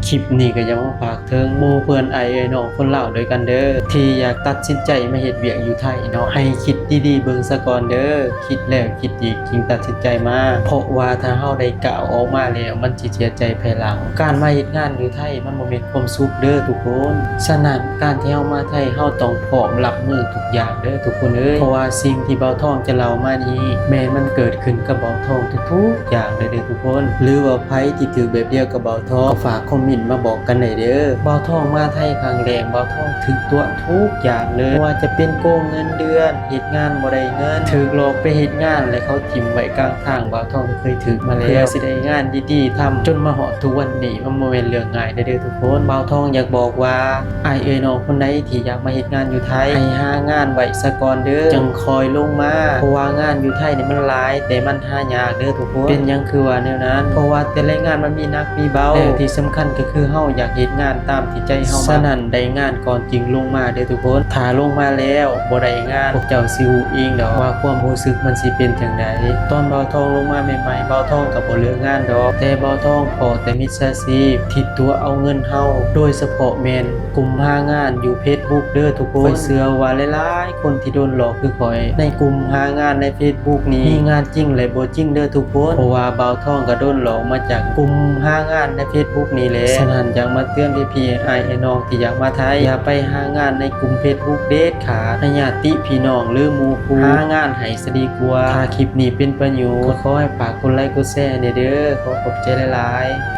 ຄລິບນີ້ກໍຢາກມາຝາກເຖິງໝູ່ເພື່ອນອ້າຍເອື້ອຍນ້ອງຄົນລາວດ້ວຍກັນເດີ້ ທີ່ຢາກຕັດສິນໃຈມາເຮັດວຽກຢູ່ໄທເນາະ ໃຫ້ຄິດດີໆເບິ່ງສາກ່ອນເດີ້ ຄິດແລ້ວຄິດອີກຈຶ່ງຕັດສິນໃຈມາ ເພາະວ່າຖ້າເຮົາໄດ້ກ້າວອອກມາແລ້ວ ມັນຊິເສຍໃຈພາຍຫຼັງ. ການມາເຮັດງານຢູ່ໄທມັນບໍ່ແມ່ນຄວາມສຸກເດີ້ທຸກຄົນ. ສະນັ້ນ ການທີ່ເຮົາມາໄທ ເຮົາຕ້ອງພ້ອມຮັບມືທຸກຢ່າງເດີ້ທຸກຄົນເອີຍ ເພາະວ່າສິ່ງທີ່ບ່າວທອງຈະເລົ່າມານີ້ ແມ່ນມັນເກີດຂຶ້ນກັບບ່າວທອງທຸກໆຢ່າງເລີຍເດີ້ທຸກຄົນ. ຫຼືວ່າໃຜທີ່ຖືກແບບດຽວກັບບ່າວທອງ ກໍຝາກຄອມເມັນມາບອກກັນໄດ້ເດີ້. ບ່າວທອງມາໄທຄັ້ງແລກ ບ່າວທອງຖືກຕົວະທຸກຢ່າງເລີຍ ບໍ່ວ່າຈະເປັນໂກງເງິນເດືອນ, ເຮັດງານບໍ່ໄດ້ເງິນ, ຖືກຫຼອກໄປເຮັດງານ ແລະ ເຂົາຖິ້ມໄວ້ກາງທາງ. ບ່າວທອງເຄີຍຖືກມາແລ້ວ ເພື່ອຊິໄດ້ງານດີໆທຳ ຈົນມາຮອດທຸກວັນນີ້ ມັນບໍ່ແມ່ນເລື່ອງງ່າຍເດີ້ທຸກຄົນ. ບ່າວທອງຢາກບອກວ່າ ອ້າຍເອື້ອຍນ້ອງຄົນໃດທີ່ຢາກມາເຮັດງານຢູ່ໄທ ໃຫ້ຫາງານໄວ້ສາກ່ອນເດີ້ ຈັ່ງຄ່ອຍລົງມາ ເພາະວ່າງານຢູ່ໄທນີ້ມັນຫຼາຍ ແຕ່ມັນຫາຍາກເດີ້ທຸກຄົນ. ເປັນຫຍັງຄືວ່າແນວນັ້ນ? ເພາະວ່າແຕ່ລະງານມັນມີໜັກມີເບົາ ແລະ ທີ່ສຳຄັນກໍຄືເຮົາຢາກເຮັດງານຕາມທີ່ໃຈເຮົາມັກ. ສະນັ້ນ ໄດ້ງານກ່ອນຈຶ່ງລົງມາເດີ້ທຸກຄົນ. ຖ້າລົງມາແລ້ວບໍ່ໄດ້ງານ ພວກເຈົ້າຊິຮູ້ເອງດອກວ່າຄວາມຮູ້ສຶກມັນຊິເປັນຈັ່ງໃດ. ຕອນບ່າວທອງລົງມາໃໝ່ໆ ບ່າວທອງກໍບໍ່ເລີກງານດອກ ແຕ່ບ່າວທອງພໍ້ແຕ່ມິດສາຊີບທີ່ຕົວະເອົາເງິນເຮົາ ໂດຍສະເພາະແມ່ນກຸ່ມຫາງານຢູ່ເຟສບຸກເດີ້ທຸກຄົນ. ຂ້ອຍເຊື່ອວ່າຫຼາຍໆຄົນທີ່ໂດນຫຼອກຄືຂ້ອຍ ໃນກຸ່ມຫາງານໃນເຟສບຸກນີ້ ມີງານຈິງ ແລະ ບໍ່ຈິງເດີ້ທຸກຄົນ ເພາະວ່າບ່າວທອງກໍໂດນຫຼອກມາຈາກກຸ່ມຫາງານໃນເຟສບຸກນີ້ແຫຼະ. ສະນັ້ນ ຢາກມາເຕືອນພີ່ໆອ້າຍໆນ້ອງທີ່ຢາກມາໄທ ຢ່າໄປຫາງານໃນກຸ່ມເຟສບຸກເດັດຂາດ ໃຫ້ຍາດຕິພີ່ນ້ອງ ຫຼື ໝູ່ຄູ່ຫາງານໃຫ້ຊະດີກວ່າ. ຖ້າຄລິບນີ້ເປັນປະໂຫຍດ ກໍຂໍໃຫ້ຝາກກົດໄລກົດແຊແດ່ເດີ້. ຂໍຂອບໃຈຫຼາຍໆ.